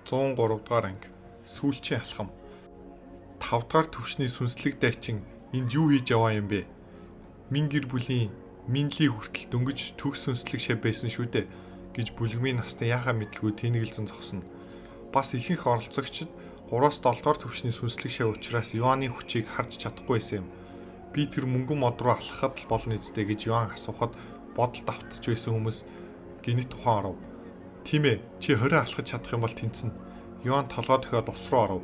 103 дугаар анги. Сүүлчийн алхам. 5 дугаар түвшний сүнслэг дайчин энд юу хийж яваа юм бэ? Мин гэр бүлийн Минли хүртэл дөнгөж төгс сүнслэг шав байсан шүү дээ гэж бүлгмийн насны яхаа мэдлгүй тэнэгэлзэн зогсно. Бас ихэнх оролцогчид 3-аас 7 дугаар түвшний сүнслэг шав учраас Юаны хүчийг харж чадахгүй байсан юм. Би тэр мөнгөн мод руу алхахад л болно үсттэй гэж Юан асуухад бодолд автчих байсан хүмүүс гэнэт ухаан оров. Тийм ээ, чи 20 алхаж чадах юм бол тэнцэнэ. Юан толгой дохиод ус руу оров.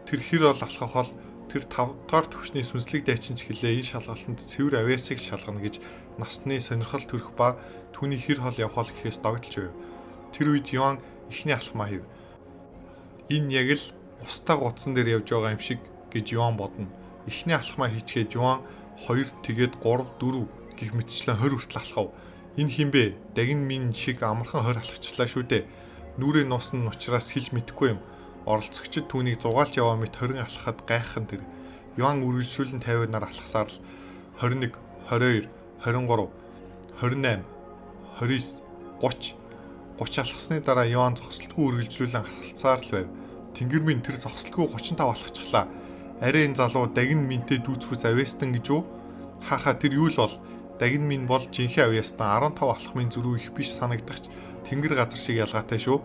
Тэр хэр бол алхах бол тэр 5 дугаар түвшний сүнслэг дайчин ч гэлээ энэ шалгалтанд цэвэр авиасыг шалгана гэж насны сонирхол төрөх ба түүний хэр хол явах бол гэхээс догдолж байв. Тэр үед Юан эхний алхмаа хийв. Энэ яг л устаа гутсан дээр явж байгаа юм шиг гэж Юан бодно. Эхний алхмаа хийчгээд Юан 2 тэгээд 3 4 гэх мэтчлэн 20 хүртэл алхав. Энэ хин бэ? Дагин минь шиг амархан 20 алхачлаа шүү дээ. Нүрээ нуусан нь учраас хэлж мэдэхгүй юм. Оролцогчид түүнийг зугаалж яваа мэт 20 алхахад гайхах нь тэр. Юан үргэлжлүүлэн 50-аар алхасаар л 21, 22, 23, 28, 29, 30 30 алхасны дараа Юан зогсолтгүй үргэлжлүүлэн алхалцаар л байв. Тэнгэр минь тэр зогсолтгүй 35 алхачихлаа. Арай энэ залуу дагин минтэй дүүцхүүц авьяастан гэж үү? Хаха тэр юу л бол дагин минь бол жинхэнэ авьяастан 15 алхмын зөрүү их биш санагдахч тэнгэр газар шиг ялгаатай шүү.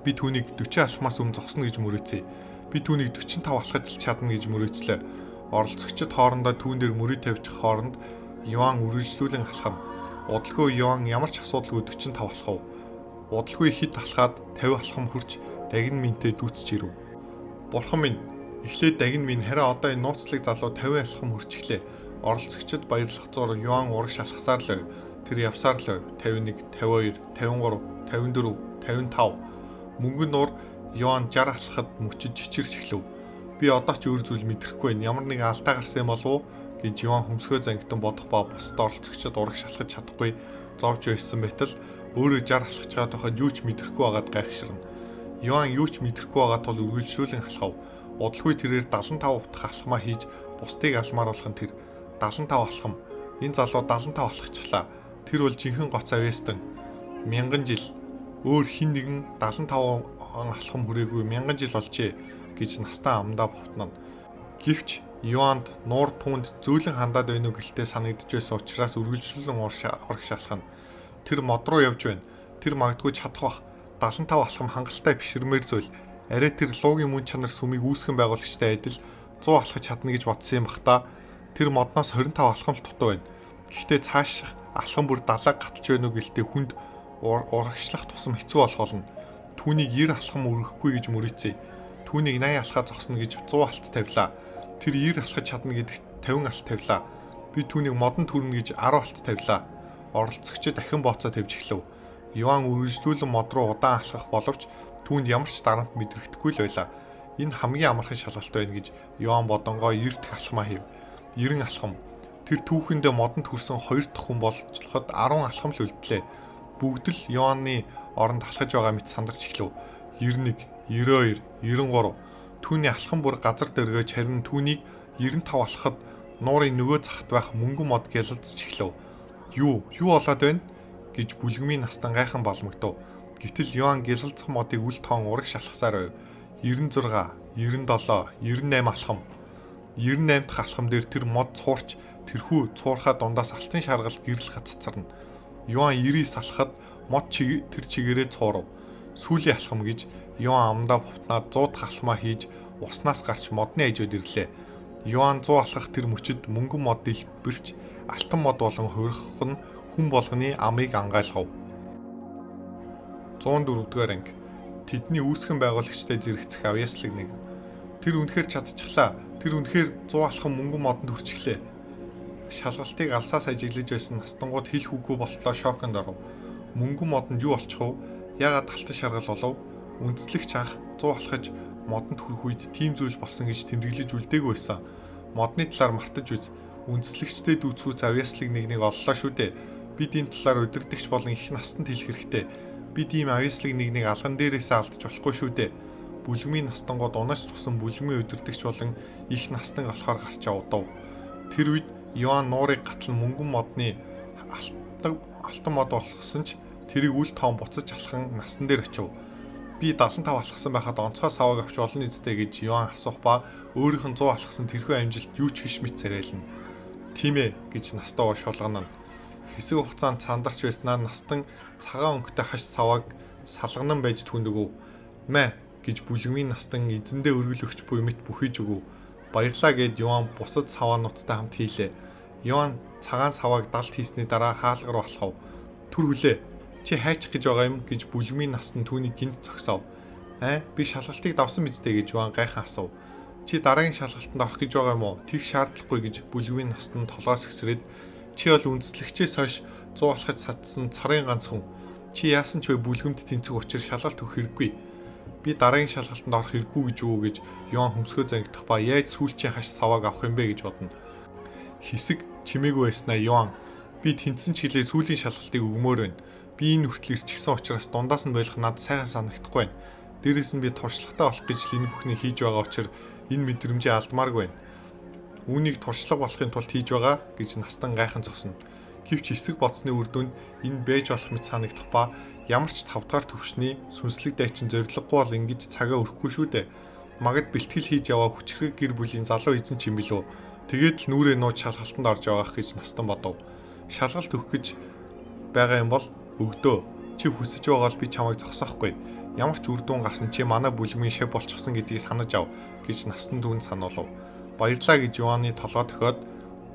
Би түүнийг 40 алхмаас өмнө зогсно гэж мөрөөцье. Би түүнийг 45 алхаж л чадна гэж мөрөөцлөө. Оролцогчид хоорондоо түүн дээр мөрий тавьчих хооронд Юан үргэлжлүүлэн алхам. Удалгүй Юан ямар ч асуудалгүй 45 алхав. Удалгүй хэд алхаад 50 алхам хүрч дагин минтэй дүүцэж ирэв. Бурхан минь, эхлээд дагин минь харин одоо энэ нууцлаг залуу 50 алхам хүрчихлээ. Оролцогчид баярлах зур Юан урагш алхасаар л байв. Тэр явсаар л байв. 51, 52, 53, 54, 55. Мөнгөн нуур Юан 60 алхахад мөчөж чичирч эхлэв. Би одоо ч өөр зүйл мэдрэхгүй байна. Ямар нэгэн алдаа гарсан юм болов уу гэж Юан хөмсгөө зангитан бодох ба бусад оролцогчид урагш алхаж чадахгүй зовж байсан байтал өөрөө 60 алхаж байгаа тохиолдолд юу ч мэдрэхгүй байгаад гайхширна. Юан юу ч мэдрэхгүй байгаа тул үргэлжлүүлэн алхав. Удалгүй тэрээр 75 утга алхмаа хийж бусдыг алмаар болох нь тэр 75 алхам. Энэ залуу 75 алхачлаа. Тэр бол жинхэнэ гоц авьяастан. Мянган жил өөр хин нэгэн 75 алхам хүрээгүй мянган жил болжээ гэж настан амдаа бовтноно. Гэвч Юанд нуур түүнд зөөлөн хандаад байна уу гэлтэй санагдаж байсан учраас үргэлжлүүлэн урагш алхана. Тэр мод руу явж байна. Тэр магадгүй чадах бах. 75 алхам хангалттай биширмээр зүйл. Арай тэр луугийн мөн чанар сүмийг үүсгэн байгуулагчтай адил 100 алхаж чадна гэж бодсон юм бах та. Тэр модноос 25 алхам л дутуу байна. Гэхдээ цааш алхам бүр далайг гаталж байна уу гэлтэй хүнд урагшлах тусам хэцүү болох болно. Түүнийг 90 алхам өргөхгүй гэж мөрөөцье. Түүнийг 80 алхаа зогсно гэж 100 алт тавилаа. Тэр 90 алхаж чадна гэдэгт 50 алт тавилаа. Би түүнийг модон түрнэ гэж 10 алт тавилаа. Оролцогчид дахин бооцоо тавьж эхлэв. Юан үргэлжлүүлэн мод руу удаан алхах боловч түүнд ямар ч дарамт мэдрэхдэхгүй л байлаа. Энэ хамгийн амархан шалгалт байна гэж Юан бодонгоо 90 дахь алхмаа хийв. 90 алхам. Тэр түүхэндээ модонд хүрсэн 2 дахь хүн болжлоход 10 алхам л үлдлээ. Бүгд л Юаны оронд алхаж байгаа мэт сандарч эхлэв. 91, 92, 93. Түүний алхам бүр газар дөргөөж харин түүнийг 95 алхахад нуурын нөгөө захад байх мөнгөн мод гялалзч эхлэв. Юу, юу болоод байна гэж бүлгмийн настан гайхан балмагдав. Гэтэл Юан гялалзах модыг үл тоон урагш алхасаар байв. 96, 97, 98 алхам. 98 дахь алхам дээр тэр мод цуурч тэрхүү цуурхаа дундаас алтан шаргал гэрэл гаццарна. Юан 99 алхахад мод тэр чигээрээ цуурав. Сүүлийн алхам гэж Юан амдаа бовтнаад 100 дахь алхмаа хийж уснаас гарч модны хажууд ирлээ. Юан 100 алхах тэр мөчид мөнгөн мод дэлбэрч алтан мод болон хувирах нь хүн болгоны амыг ангайлгав. 104 дугаар анги. Тэдний үүсгэн байгуулагчтай зэрэгцэх авьяаслаг нэг. Тэр үнэхээр чадчихлаа. Тэр үнэхээр 100 алхам мөнгөн модонд хүрчихлээ. Шалгалтыг алсаас ажиглаж байсан настангууд хэлэх үггүй болтлоо шоконд оров. Мөнгөн модонд юу болчих вэ? Яагаад алтан шаргал болов? Үндэслэгч анх 100 алхаж модонд хүрэх үед тийм зүйл болсон гэж тэмдэглэж үлдээгүй байсан. Модны талаар мартаж үз. Үндэслэгчтэй дүүцхүүц авьяаслаг нэг оллоо шүү дээ. Бид энэ талаар удирдагч болон их настанд хэлэх хэрэгтэй. Бид ийм авьяаслаг нэг алган дээрээсээ алдаж болохгүй шүү дээ. Бүлгмийн настангууд унаач тусан бүлгмийн удирдагч болон их настан болохоор гарч явдав. Тэр үед Юан нуурыг гатлан мөнгөн модны алтан мод болгосон ч тэрийг үл тоон буцаж алхан насан дээр очив. Би 75 алхсан байхад онцгой савааг авч болно үсттэй гэж Юан асуух ба өөрийнх нь 100 алхсан тэрхүү амжилт юу ч биш мэт царайлна. Тийм ээ гэж Настан шулгана. Хэсэг хугацаанд сандарч байснаа Настан цагаан өнгөтэй хаш савааг салганан байж түүнд өгөв. Мэ гэж бүлгэмийн Настан эзэндээ өргөл өгч буй мэт бүхийж өгөв. Баярлаа гэд Юан бусад саваануудтай хамт хийлээ. Юан цагаан савааг далд хийсний дараа хаалга руу алхав. Түр хүлээ. Чи хайчих гэж байгаа юм гэж бүлгэмийн Настан түүнийг гинт зогсоов. Аа, би шалгалтыг давсан биз дээ гэж Юан гайхан асуув. Чи дараагийн шалгалтанд орох гэж байгаа юм уу? Тэг шаардлагагүй гэж бүлгэмийн Настан толгоос хэсрээд чи бол үндэслэгчээс хойш 100 алхаж сатсан царын ганц хүн. Чи яасан ч вэ бүлгэмд тэнцэх учир шалгалт өгөх хэрэггүй. Би дараагийн шалгалтанд орох хэрэггүй гэж юу гэж Юан хөмсгөө зангидах ба яаж сүүлчийн хаш савааг авах юм бэ гэж бодно. Хэсэг чимээгүй байснаа Юан би тэнцсэн ч гэлээ сүүлийн шалгалтыг өгмөр байна. Би энэ хүртэл ирчихсэн учраас дундаас нь болох над сайхан санагдахгүй байна. Дээрээс нь би туршлагатай болох гэж л энэ бүхнийг хийж байгаа учир энэ мэдрэмжээ алдмааргүй байна. Үүнийг туршлага болохын тулд хийж байгаа гэж Настан гайхан зогсно. Гэвч хэсэг бодсны үр дүнд энэ байж болох мэт санагдах ба ямар ч 5 дахь түвшний сүнслэг дайчин зорилгогүй бол ингэж цагаа өрөхгүй шүү дээ. Магад бэлтгэл хийж яваа хүчрхэг гэр бүлийн залуу эзэн ч юм билүү. Тэгээд л нүрээ нууж шалгалтанд орж байгаах гэж Настан бодов. Шалгалт өгөх гэж байгаа юм бол өгдөө. Чи хүсэж байгаа бол би чамайг зогсоохгүй. Ямар ч үр дүн гарсан чи манай бүлгэмийн шеф болчихсон гэдгийг санаж ав гэж Настан түүнд сануулв. Баярлаа гэж Юаны толгой дохиод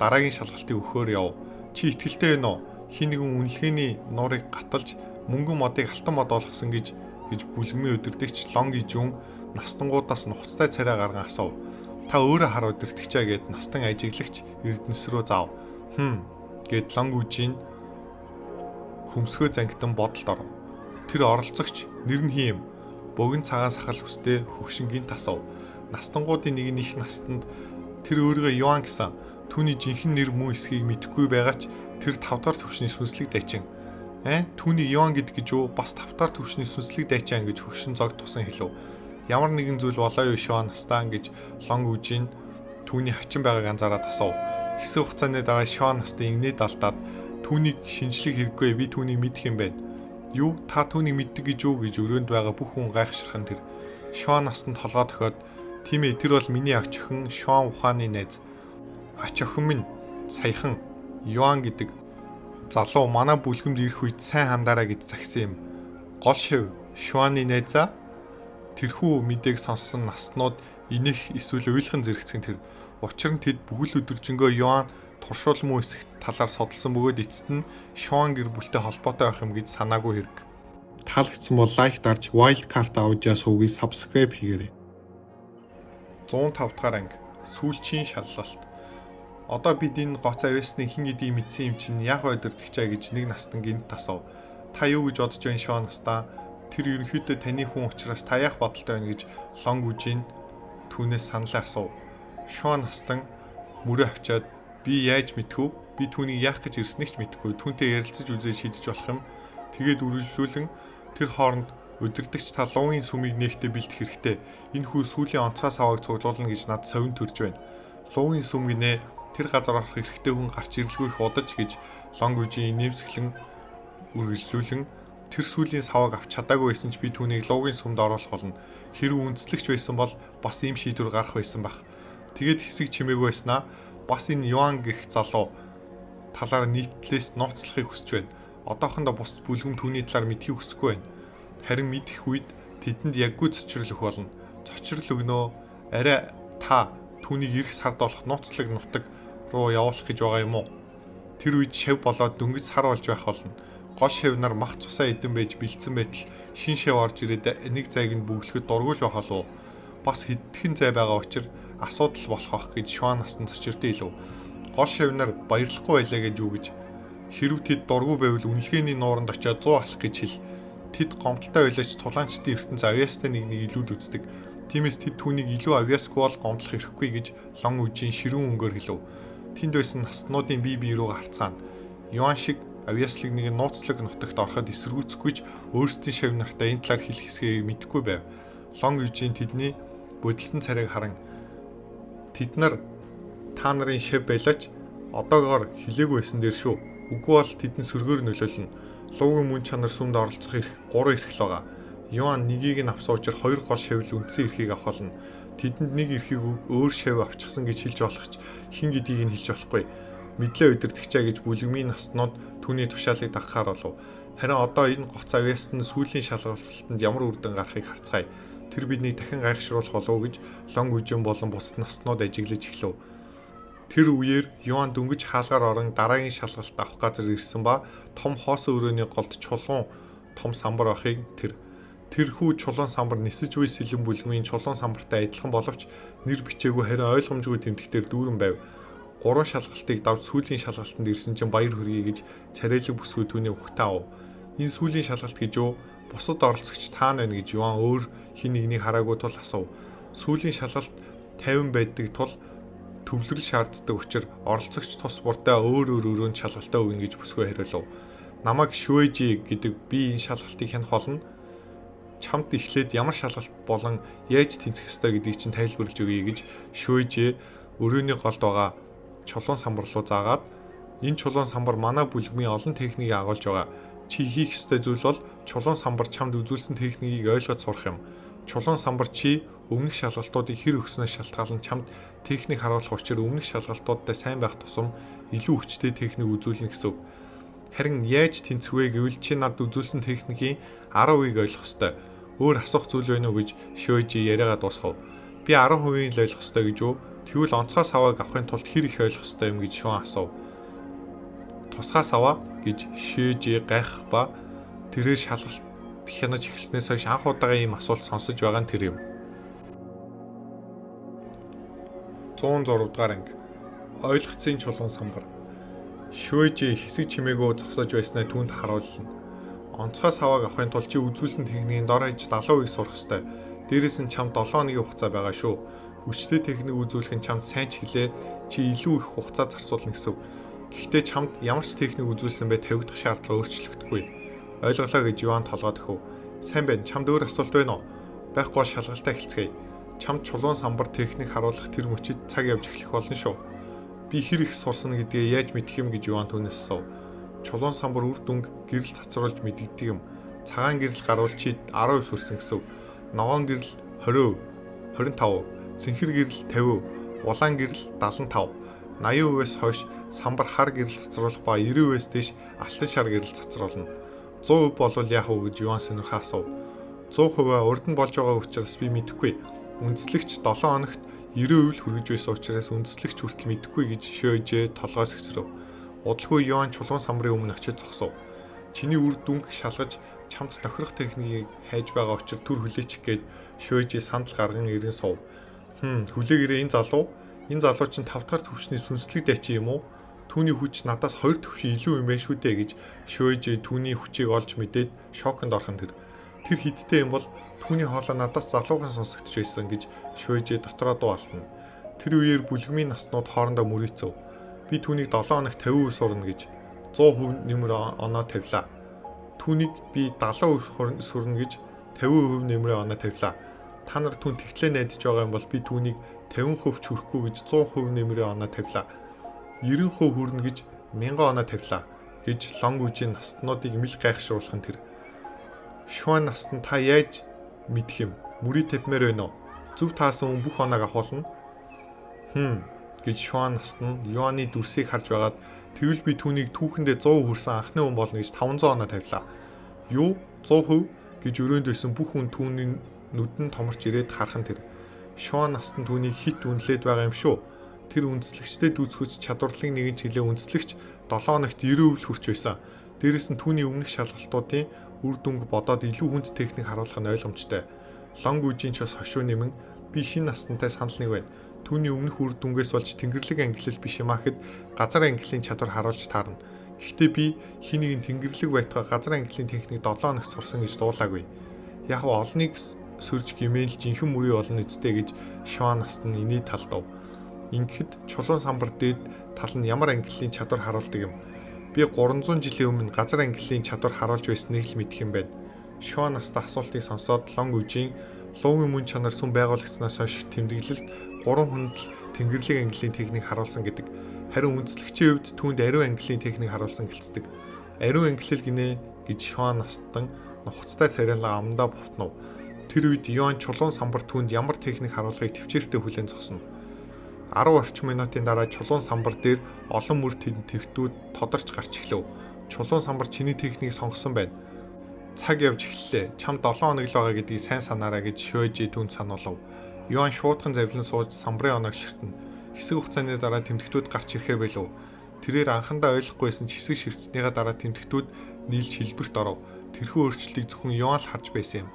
дараагийн шалгалтыг өгөхөөр яв. Чи итгэлтэй байна уу? Хин нэгэн үнэлгээний нуурыг гаталж мөнгөн модыг алтан мод болгосон гэж бүлгэмийн удирдагч Лонги Жүн Настангуудаас нухацтай царай гарган асуув. Та өөрөө хар удирдагчаа гэд Настан ажиглагч Эрдэнэс рүү зав. Гэд Лонгүжийн хөмсгөө зангитан бодолд оров. Тэр оролцогч нэр нь хин юм? Богино цагаан сахал хүстэй хөгшин гинт асуув. Настангуудын нэг нь их настанд тэр өөрийгөө Юан гэсэн түүний жинхэнэ нэр мөн эсхийг мэдэхгүй байгаа ч тэр 5 дахь түвшний сүнслэг дайчин. Түүний Юан гэдэг гэж юу? Бас 5 дахь түвшний сүнслэг дайчин гэж хөгшин зог тусан хэлв. Ямар нэгэн зүйл болоо юу Шуан настан гэж Лонгүжийн түүний хачин байгааг анзаараад асуув. Хэсэг хугацааны дараа Шуан настан ингэнээд алдаад түүнийг шинжлэх хэрэггүй, би түүнийг мэдэх юм байна. Юу? Та түүнийг мэддэг гэж юу гэж өрөөнд байгаа бүх хүн гайхширхан тэр. Шуан настан толгой дохиод тийм ээ, тэр бол миний ач охин Шуан ухааны найз. Ач охин минь саяхан Юан гэдэг залуу манай бүлгэмд ирэх үед сайн хандаарай гэж загсан юм. Гол шив Шуаны найзаа. Тэрхүү мэдээг сонссон наснууд инех эсвэл уйлхан зэрэгцэн тэр. Учир нь тэд бүхэл өдөржингөө Юан туршуул муу эсэх талаар судалсан бөгөөд эцэст нь Шуан гэр бүлтэй холбоотой байх юм гэж санаагүй хэрэг. Таалагдсан бол лайк дарж Wild Card Audio сувгийг subscribe хийгээрэй. 105 дахь анги сүүлчийн шалгалт. Одоо бид энэ гоц авьяасны хэн гэдгийг мэдсэн юм чинь яах вэ удирдагчаа гэж нэг настан гинт асуув. Та юу гэж бодож байна Шуан настаа? Тэр ерөнхийдөө таны хүн учраас та яах бодолтой байна гэж Лонгүжийн түүнээс саналаа асуув. Шуан настан мөрөө авчаад би яаж мэдхүү? Би түүнийг яах гэж ирснийг ч мэдэхгүй. Түүнтэй ярилцаж үзээ шийдэж болох юм. Тэгээд үргэлжлүүлэн тэр хооронд удирдагч та луугийн сүмийг нээхдээ бэлдэх хэрэгтэй. Энэ хүү сүүлийн онцгой савааг цуглуулна гэж над совин төрж байна. Луугийн сүм гинэ тэр газар орох эрхтэй хүн гарч ирэлгүй их удаж гэж Лонгүжийн нэмсэглэн үргэлжлүүлэн тэр сүүлийн савааг авч чадаагүй байсан ч би түүнийг луугийн сүмд оруулах болно. Хэрв үндэслэгч байсан бол бас ийм шийдвэр гарах байсан байх. Тэгээд хэсэг чимээгүй байснаа бас энэ Юан гэх залуу талаар нийтлээс нууцлахыг хүсэж байна. Одоохондоо бусд бүлгэм түүний талаар мэдхийг хүсэхгүй байна. Харин мэдэх үед тэдэнд яггүй цочрол өгөх болно. Цочрол өгнөө арай та түүнийг эх сард болох нууцлаг нутаг руу явуулах гэж байгаа юм уу? Тэр үед шав болоод дөнгөж сар болж байх болно. Гол шав нар мах цусаа идэн байж бэлдсэн байтал шин шав орж ирээд нэг зайг нь бөглөхөд дургуул байх болов уу? Бас хэдхэн зай байгаа учир асуудал болох байх гэж Шуан настан цочирдон хэлв. Гол шав нар баярлахгүй байлаа гэж юу гэж? Хэрв тэд дургу байвал үнэлгээний нууранд очиод 100 алах гэж хэл. Тэд гомдолтой байлаач тулаанчдын ертөнц авьяастай нэг нэг илүүд үздэг. Тиймээс тэд түүнийг илүү авьяасгүй бол гомдлох эрхгүй гэж Лон үжийн ширүүн өнгөөр хэлв. Тэнд байсан наснуудын бие бие рүү гарцгаана. Юан шиг авьяаслаг нэг нууцлаг нутагт ороход эсэргүүцэхгүй ч өөрсдийн шав нартай энэ талаар хэлэх хэсгээ мэдэхгүй байв. Лон үжийн тэдний бодилсан царайг харан тэд нар та нарын шав байлаач одоогоор хэлээгүй байсан дээр шүү. Үгүй бол тэдэн сөргөөр нөлөөлнө. Луугийн мөн чанар сүмд оролцох эрх 3 эрх л байгаа. Юан нэгийг нь авсан учраас хоёр гол шавь үндсэн эрхийг авах болно. Тэдэнд нэг эрхийг өөр шавь авчихсан гэж хэлж болох ч хэн гэдгийг нь хэлж болохгүй. Мэдлээ удирдагчаа гэж бүлгмийн наснууд түүний тушаалыг дагахаар болов. Харин одоо энэ гоц авьяаст нь сүүлийн шалгалтанд ямар үр дүн гарахыг харцгаая. Тэр биднийг дахин гайхшруулах болов уу гэж Лонг үжин болон бусад наснууд ажиглаж эхлэв. Тэр үеэр Юан дөнгөж хаалгаар орон дараагийн шалгалт авах газар ирсэн ба том хоосон өрөөний голд чулуун том самбар байхыг тэрхүү чулуун самбар нисэж буй сэлэн бүлгмийн чулуун самбартай адилхан боловч нэр бичээгүй харин ойлгомжгүй тэмдэгтээр дүүрэн байв. Гурван шалгалтыг давж сүүлийн шалгалтанд ирсэн чинь баяр хүргэе гэж царайлаг бүсгүй түүний ухтаа ав. Энэ сүүлийн шалгалт гэж юу? Бусад оролцогч та байна гэж Юан өөр хин нэгнийг хараагүй тул асуув. Сүүлийн шалгалт 50 байдаг тул төвлөрөл шаарддаг учир оролцогч тус бурдаа өөр өөр өрөөнд шалгалтаа өгнө гэж бүсгүй хариулв. Намайг Шүэжи гэдэг би энэ шалгалтыг хянах болно. Чамд эхлээд ямар шалгалт болон яаж тэнцэх ёстой гэдгийг чинь тайлбарлаж өгье гэж Шүэжи өрөөний голд байгаа чулуун самбар руу заагаад энэ чулуун самбар манай бүлгмийн олон техникийг агуулж байгаа. Чи хийх ёстой зүйл бол чулуун самбар чамд үзүүлсэн техникийг ойлгож сурах юм. Чулуун самбар чи өмнөх шалгалтуудыг хэр өгснөөс шалтгаалan чамд техник харуулах учир өмнөх шалгалтуудтай сайн байх тусам илүү хүчтэй техник үзүүлнэ гэсэн үг. Харин яаж тэнцэх вэ гэвэл чи надад үзүүлсэн техникийн 10%-ийг ойлгох ёстой. Өөр асуух зүйл байна уу гэж Шөөжи яриагаа дуусгав. Би 10%-ийг л ойлгох ёстой гэж үү? Тэгвэл онцгой савааг авахын тулд хэр их ойлгох ёстой юм гэж Шуан асуув. Тусгай саваа гэж Шөөжи гайхах ба тэрээр шалгалт хянаж эхэлснээс хойш анх удаага ийм асуулт сонсож байгаа нь тэр юм. 106 дугаар анги. Ойлгоцын чулуун самбар. Шөөжи хэсэг чимээгөө зогсож байснаа түүнд харуулна. Онцгой савааг авахын тулд чи үзүүлсэн техникийн дор хаяж 70%-ийг сурах ёстой. Дээрээс нь чамд 7 хоногийн хугацаа байгаа шүү. Хүчтэй техник үзүүлэх нь чамд сайн ч хэлээ чи илүү их хугацаа зарцуулна гэсэн үг. Гэхдээ чамд ямар ч техник үзүүлсэн бэ тавигдах шаардлага өөрчлөгдөхгүй. Ойлголоо гэж Иван толгой дөхөв. Сайн байна. Чамд өөр асуулт байна уу? Байхгүй бол шалгалтаа эхэлцгээе. Чамд чулуун самбар техник харуулах тэр мөчид цаг явж эхлэх болно шүү. Би хэр их сурсан гэдгээ яаж мэдэх юм гэж Иван түүнээс асуув. Чулуун самбар үр дүнг гэрэл цацруулж мэдэгдэг юм. Цагаан гэрэл гарвал чи 10% сурсан гэсэн үг. Ногоон гэрэл 20%, 25%, цэнхэр гэрэл 50%, улаан гэрэл 75%. 80%-ээс хойш самбар хар гэрэл цацруулах ба 90%-ээс дээш алтан шар гэрэл цацруулна. 100% болвол яах вэ гэж Иван сонирхоо асуув. 100% урд нь болж байгаа учраас би мэдэхгүй. Үндэслэгч 7 хоногт 90% л хүргэж байсан учраас үндэслэгч хүртэл мэдэхгүй гэж Шөөжээ толгоос хэсрэв. Удалгүй Юан чулуун самрын өмнө очиж зогсов. Чиний үр дүнг шалгаж чамд тохирох техникийг хайж байгаа учир түр хүлээчих гээд Шөөжээ сандал гарган ирэн суув. Хүлээгээрээ энэ залуу энэ залуу чинь 5 дахь түвшний сүнслэг дайчин юм уу? Түүний хүч надаас 2 түвшин илүү юм байна шүү дээ гэж Шөөжээ түүний хүчийг олж мэдээд шоконд орох нь тэр. Тэр хидтэй юм бол түүний хоолой надаас залуухан сонсогдож байсан гэж Шөөжээ дотроо дуу алтна. Тэр үеэр бүлгмийн наснууд хоорондоо мөрийцөв. Би түүнийг 7 хоног 50% сурна гэж 100% нэмэр оноо тавилаа. Түүнийг би 70% сурна гэж 50% нэмрээ оноо тавилаа. Та нар түн тэгтлээ найдаж байгаа юм бол би түүнийг 50% ч хүрэхгүй гэж 100% нэмрээ оноо тавилаа. 90% хүрнэ гэж 1000 оноо тавилаа гэж Лонг үжийн настнуудыг мэл гайхшруулах нь тэр. Шуан наст нь та яаж мэдэх юм? Мөрий тавьмаар байна уу? Зөв таасан хүн бүх оноог авахулна. Гэж Шуан наст нь Юаны дүрсийг харж байгаад тэгвэл би түүнийг түүхэндээ 100% хүрсэн анхны хүн болно гэж 500 оноо тавилаа. Юу? 100% гэж өрөөнд байсан бүх хүн түүний нүдэн томорч ирээд харах нь тэр. Шуан наст нь түүнийг хит үнэлээд байгаа юм шүү. Тэр үндэслэгчтэй дүүцхүүц чадварлын нэгэн чиглээ үндэслэгч 7 хоногт 90% л хүрч байсан. Дээрээс нь түүний өмнөх шалгалтуудын үр дүнг бодоод илүү хүнд техник харуулах нь ойлгомжтой. Лонг үжийн ч бас хошуу нэмэн би шинэ настантай санал нэг байна. Түүний өмнөх үр дүнгээс болж тэнгэрлэг ангилал биш юм ахэд газар ангиллын чадвар харуулж таарна. Гэхдээ би хин нэгэн тэнгэрлэг байтугай газар ангиллын техник 7 хоногт сурсан гэж дуулаагүй. Яг олныг сөрж гимээл жинхэнэ мөрий болно үсттэй гэж Шуан наст нь инээ талдав. Ингэхэд чулуун самбар дээд тал нь ямар ангиллын чадвар харуулдаг юм. Би 300 жилийн өмнө газар ангиллын чадвар харуулж байсныг л мэдэх юм байна. Шуан наста асуултыг сонсоод Лонг үжийн луугийн мөн чанар сүм байгуулагдсанаас хойш тэмдэглэлд 3 хүнд л тэнгэрлэг ангиллын техник харуулсан гэдэг. Харин үндэслэгчийн хувьд түүнд ариун ангиллын техник харуулсан гэлцдэг. Ариун ангиллал гинэ гэж Шуан настан нухацтай царайлан амандаа бовтнов. Тэр үед Юан чулуун самбар түүнд ямар техник харуулгыг төвчээртэй хүлээн зогсно. 10 орчим минутын дараа чулуун самбар дээр олон мөр тэмтвтүүд тодорч гарч эхлэв. Чулуун самбар чиний техникийг сонгосон байна. Цаг явж эхэллээ. Чамд 7 хоног л байгаа гэдгийг сайн санаарай гэж Шуэжи түүнд сануулав. Юан шуутхан завлан сууж самбарын оноог ширтэнэ. Хэсэг хугацааны дараа тэмдэгтүүд гарч ирэхээ болов. Тэрээр анхандаа ойлгохгүйсэн ч хэсэг ширтснийхаа дараа тэмдэгтүүд нийлж хэлбэрт оров. Тэрхүү өөрчлөлтийг зөвхөн Юан л харж байсан юм.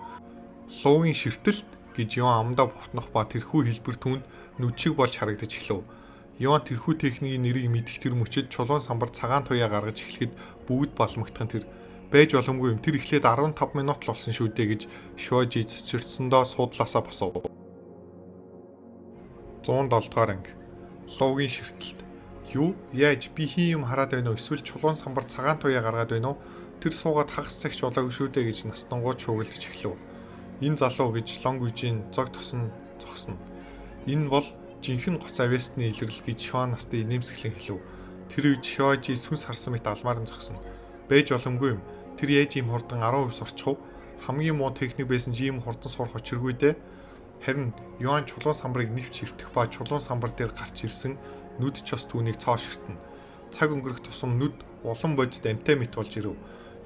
Луугийн ширтэлт гэж Юан амдаа бовтнох ба тэрхүү хэлбэр түүнд нүд шиг болж харагдаж эхлэв. Юан тэрхүү техникийн нэрийг мэдэх тэр мөчид чулуун самбар цагаан туяа гаргаж эхлэхэд бүгд балмагтхан тэр байж боломгүй юм. Тэр эхлээд 15 минут л болсон шүү дээ гэж Шуажи цэцэрсэндөө суудлаасаа босов. 107 дугаар анги. Луугийн ширтэлт. Юу? Яаж би хин юм хараад байна уу? Эсвэл чулуун самбар цагаан туяа гаргаад байна уу? Тэр суугаад хагас цагч болоогүй шүү дээ гэж наснангууд шуугилдаж эхлэв. Энэ залуу гэж Лонг Үжийн зог тосон зогсно. Энэ бол жинхэнэ гоц авьяасны илрэл гэж Шуан насты нэмсэглэн хэлв. Тэр үед Шуажи сүнс харсан мэт алмаар нь зогсно. Байж боломгүй юм. Тэр яаж ийм хурдан 10% сурчих вэ? Хамгийн муу техник байсан ч ийм хурдан сурах учиргүй дээ. Харин Юан чулуун самбарыг нэвч ширтэх ба чулуун самбар дээр гарч ирсэн нүд ч бас түүнийг цоо ширтэнэ. Цаг өнгөрөх тусам нүд улам бодит амьтай мэт болж ирэв.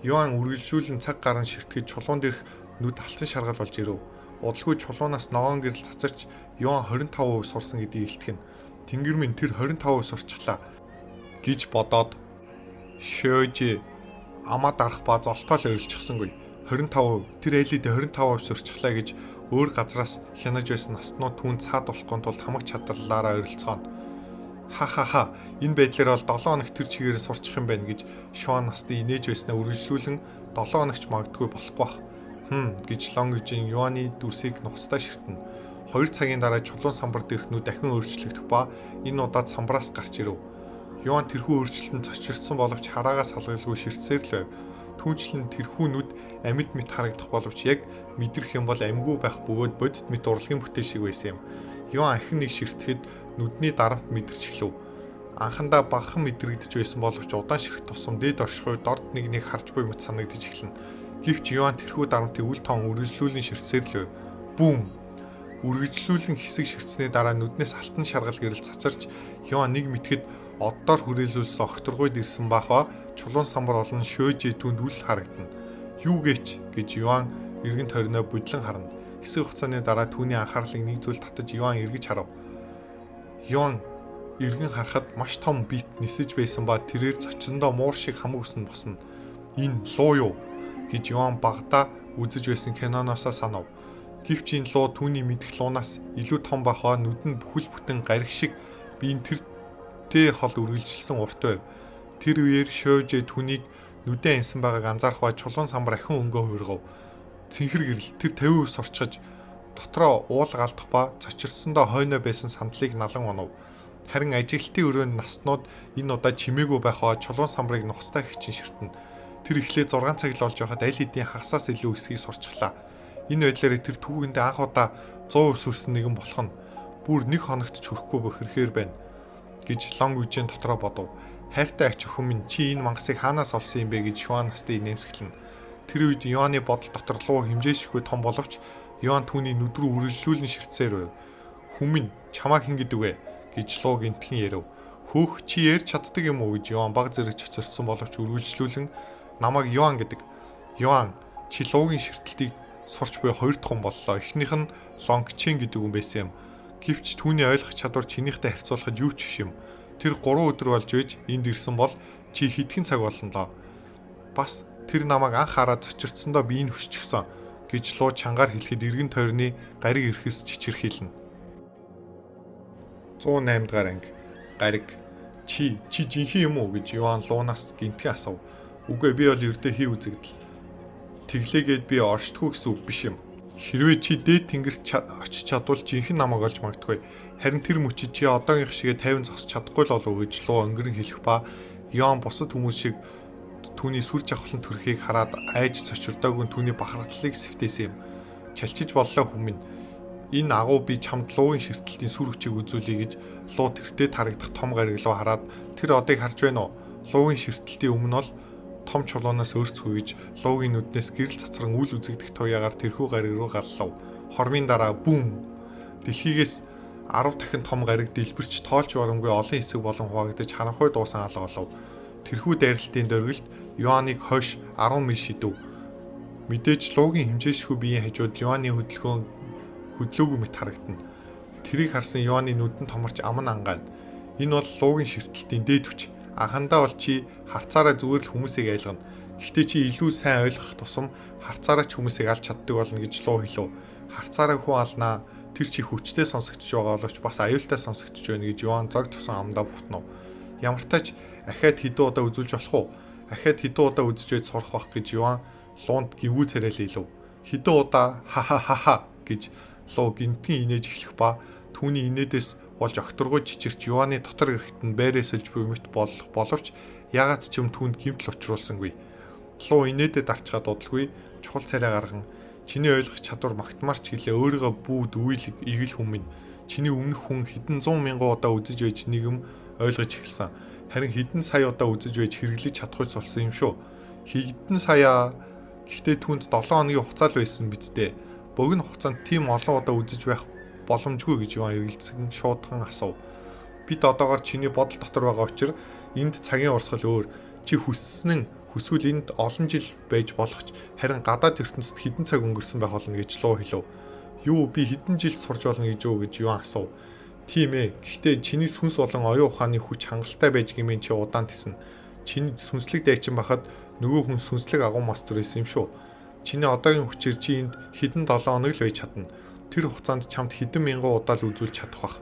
Юан үргэлжлүүлэн цаг гарan ширтгэж чулуун дээрх нүд алтан шаргал болж ирэв. Удалгүй чулуунаас ногоон гэрэл цацарч Юан 25% сурсан гэдгийг илтгэн. Тэнгэр минь тэр 25% сурчглаа гэж бодоод Шөөжи амаа дарах ба золтоол ойрлчихсангүй. 25% тэр айлид 25% сурчглаа гэж өөр газраас хянаж байсан наснууд түүнд цаад болохгүй тулд хамаг чадварлаараа ойролцооно. Ха ха ха энэ байдлаар бол 7 хоног тэр чигээр сурчих юм байна гэж Шуан насты инээж байснаа үргэлжлүүлэн 7 хоногч магадгүй болохгүй бах. Хм гэж Лонг Үжин Юаны дүрсийг нухацтай ширтэнэ. 2 цагийн дараа чулуун самбар дээрх нүд дахин өөрчлөгдөх ба энэ удаад самбараас гарч ирэв. Юан тэрхүү өөрчлөлтөнд цочирдсан боловч хараагаас салгалгүй ширтсээр л байв. Түүнчлэн тэрхүү нүд амьд мэт харагдах боловч яг мэдрэх юм бол амьгүй байх бөгөөд бодит мэт урлагийн бүтээл шиг байсан юм. Юан ахин нэг ширтгэхэд нүдний дарамт мэдэрч эхлэв. Анхандаа багахан мэдрэгдэж байсан боловч удаан ширх тусам дээд оршихуй дорд нэг нэг харж буй мэт санагдаж эхэлнэ. Гэвч Юан тэрхүү дарамтыг үл тоон үргэлжлүүлэн ширтсээр л байв. Бүүм! Үргэлжлүүлэн хэсэг ширтсэний дараа нүднээс алтан шаргал гэрэл цацарч Юан нэг мэтгэд оддоор хүрээлүүлсэн огторгуйд ирсэн байх ба чулуун самбар олон шөөжээ түнд үл харагдана. Юу гээч гэж Юан эргэн тойрноо будлан харна. Хэсэг хугацааны дараа түүний анхаарлыг нэг зүйл татаж Юан эргэж харав. Юан эргэн харахад маш том бит нисэж байсан ба тэрээр зочиндоо муур шиг хамаг өснө босно. Энэ луу юу гэж Юан багада үзэж байсан киноноосоо санав. Гэвч энэ луу түүний мэдэх луунаас илүү том байх ба нүд нь бүхэл бүтэн гариг шиг би энэ тэртэй хол үргэлжилсэн урт байв. Тэр үеэр Шөөжээ түүнийг нүдэн аньсан байгааг анзаарах ба чулуун самбар ахин өнгөө хувиргав. Цэнхэр гэрэл тэр 50% сурчхаж дотроо уул галдах ба цочирдсондоо хойноо байсан сандлыг налан унав. Харин ажиглалтын өрөөнд наснууд энэ удаа чимээгүй байх ба чулуун самбарыг нухацтай хичин ширтэнэ. Тэр эхлээд 6 цаг л болж байхад аль хэдийн хагасаас илүү хэсгийг сурчглаа. Энэ байдлаар тэр түүхэндээ анх удаа 100% сүрсэн нэгэн болох нь бүр нэг хоногт ч хүрэхгүй бохирхээр байна гэж Лонг Үжин дотроо бодов. Хайртай ач охин минь чи энэ мангасыг хаанаас олсон юм бэ гэж Шуан насты нэмсэглэнэ. Тэр үед Юаны бодол дотор луу хэмжээшгүй том боловч Юан түүний нүд рүү үргэлжлүүлэн ширтсээр байв. Хүмүн чамааг хэн гэдэг вэ гэж луу гинтхэн ярив. Хөөх чи ярьж чаддаг юм уу гэж Юан баг зэрэг цоцорсон боловч үргэлжлүүлэн намайг Юан гэдэг. Юан чи луугийн ширтэлтийг сурч буй хоёр дахь хүн боллоо. Эхнийх нь Лонгчен гэдэг хүн байсан юм. Гэвч түүний ойлгох чадвар чинийхтэй харьцуулахад юу ч биш юм. Тэр 3 өдөр болж байж энд ирсэн бол чи хэдхэн цаг болно лоо. Бас тэр намайг анх хараад цочирдсондоо би энэ хөшчихсөн гэж луу чангаар хэлэхэд эргэн тойрны гариг эрхэс чичирхийлнэ. 108 дугаар анги. Гариг. Чи жинхэнэ юм уу гэж Юан луунаас гинтхэн асуув. Үгүй би бол ердөө хий үзэгдэл. Тэглээгээд би оршдгүй гэсэн үг биш юм. Хэрвээ чи дээд тэнгэрт очиж чадвал жинхэнэ намайг олж магадгүй. Харин тэр мөчид чи одоогийнх шигээ 50 зогсож чадахгүй л болов гэж луу өнгөрөн хэлэх ба Юан бусад хүмүүс шиг түүний сүр жавхлан төрхийг хараад айж цочирдоогүй түүний бахархлыг сэвтээсэн юм. Чалчиж боллоо хүмүн. Энэ агуу би чамд луугийн ширтэлтийн сүр хүчийг үзүүлье гэж луу тэртээ тарагдах том гариг руу хараад тэр одыг харж байна уу? Луугийн ширтэлтийн өмнө бол Том чулуунаас өөрцгөө гэж луугийн нүднээс гэрэл цацран үл үзэгдэх туяагаар тэрхүү гариг руу галлав. Хормын дараа бүүм. Дэлхийгээс 10 дахин том гариг дэлбэрч тоолж барамгүй олон хэсэг болон хуваагдаж харанхуй дуусан алга болов. Тэрхүү дайралтын дөргөлт Юаныг хойш 10 миль шидэв. Мэдээж луугийн хэмжээшгүй биеийн хажууд Юаны хөдөлгөөн хөдлөөгүй мэт харагдана. Тэрийг харсан Юаны нүдэн томорч ам нь ангайна. Энэ бол луугийн ширтэлтийн дээд хүч. Анхандаа бол чи харцаараа зүгээр л хүмүүсийг айлгана. Гэхдээ чи илүү сайн ойлгох тусам харцаараа ч хүмүүсийг алж чаддаг болно гэж луу хэлв. Харцаараа хүн алнаа. Тэр чи хүчтэй сонсогдож байгаа боловч бас аюултай сонсогдож байна гэж Юан зог тусан амдаа бутнав. Ямартай ч ахиад хэдэн удаа үзүүлж болох уу? Ахиад хэдэн удаа үзэж байж сурах бах гэж Юан луунд гівгүү царайлаа хэлв. Хэдэн удаа ха ха ха ха гэж луу гинтэн инээж эхлэх ба түүний инээдээс болж огторгой чичирч Юаны дотор эрэхт нь байраа сольж буй мэт болох боловч яагаад ч юм түүнд гэмтэл учруулсангүй. Луу инээдээ дарчгаад удалгүй чухал царай гарган чиний ойлгох чадвар магтмаарч гэлээ өөрийгөө бүү дүүйл игэл хүн минь чиний өмнөх хүн хэдэн зуун мянган удаа үзэж байж нэг юм ойлгож эхэлсэн. Харин хэдэн сая удаа үзэж байж хэрэглэж чадахуйц болсон юм шүү. Хэдэн сая гэхдээ түүнд 7 хоногийн хугацаа л байсан биз дээ. Богино хугацаанд тийм олон удаа үзэж байх боломжгүй гэж Иван эргэлзэн шуудхан асуув. Бид одоогоор чиний бодол дотор байгаа учир энд цагийн урсгал өөр. Чи хүссэн хүсвэл энд олон жил байж болох ч харин гадаад ертөнцид хэдэн цаг өнгөрсөн байх болно гэж луу хэлв. Юу би хэдэн жил сурч болно гэж юу гэж Иван асуув. Тийм ээ. Гэхдээ чиний сүнс болон оюун ухааны хүч хангалттай байж гэмээн чи удаан тэснэ. Чиний сүнслэг дайчин бахад нөгөө хүн сүнслэг агуу мастер байсан юм шүү. Чиний одоогийн хүчээр чи энд хэдэн 7 хоног л байж чадна. Тэр хугацаанд чамд хэдэн мянган удаа л үзүүлж чадах бах.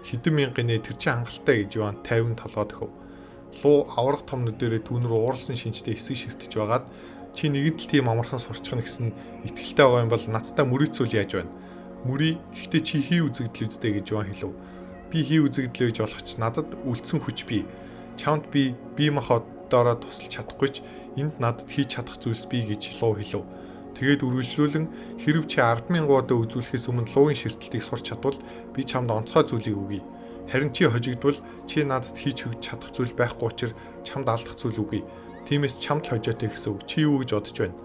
Хэдэн мянган нэ тэр чинь хангалттай гэж Иван 50 толгой дөхөв. Луу аврах том нүдэрээ түүн рүү ууралсан шинжтэй хэсэг ширтэж байгаад чи нэгэнт л тийм амархан сурчихна гэсэн итгэлтэй байгаа юм бол надтай мөрийцүүл яаж байна? Мөрий гэхдээ чи хий үзэгдэл үздэй гэж Иван хэлв. Би хий үзэгдэл гэж болох ч надад үлдсэн хүч бий. Чамд би бие махбодоороо тусалж чадахгүй ч энд надад хийж чадах зүйлс бий гэж луу хэлв. Тэгээд үргэлжлүүлэн хэрв чи 100000 удаа үзүүлэхээс өмнө луугийн ширтэлтийг сурч чадвал би чамд онцгой зүйлийг өгье. Харин чи хожигдвол чи надад хийж өгч чадах зүйл байхгүй учир чамд алдах зүйл өгье. Тиймээс чамд л хожоотой гэсэн үг. Чи юу гэж бодож байна?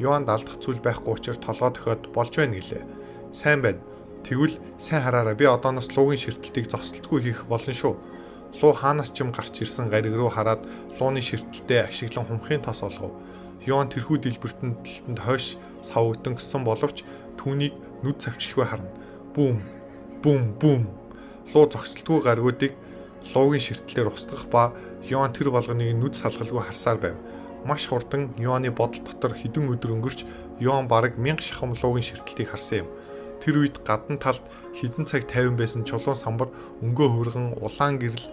Юанд алдах зүйл байхгүй учир толгой дохиод болж байна гэлээ. Сайн байна. Тэгвэл сайн хараарай. Би одооноос луугийн ширтэлтийг зогсолтгүй хийх болно шүү. Луу хаанаас ч юм гарч ирсэн гариг руу хараад лууны ширтэлтээ ашиглан хумхын тос олгов. Юан тэрхүү дэлбэртэнтэлтэнд хойш савгдан гисэн боловч түүнийг нүд цавчлгүй харна. Бүүм бүүм бүүм. Луу зогсолтгүй гаригуудыг луугийн ширтлээр устгах ба Юан тэр болгоныг нүд салгалгүй харсаар байв. Маш хурдан Юаны бодол дотор хэдэн өдөр өнгөрч Юан бараг 1000 шахам луугийн ширтэлтийг харсан юм. Тэр үед гадна талд хэдэн цаг тайван байсан чулуун самбар өнгөө хувирган улаан гэрэл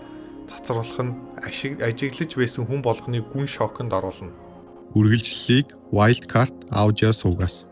цацруулах нь ажиглаж байсан хүн болгоныг гүн шоконд оруулна. Үргэлжлэлийг Wildcard аудио сувгаас.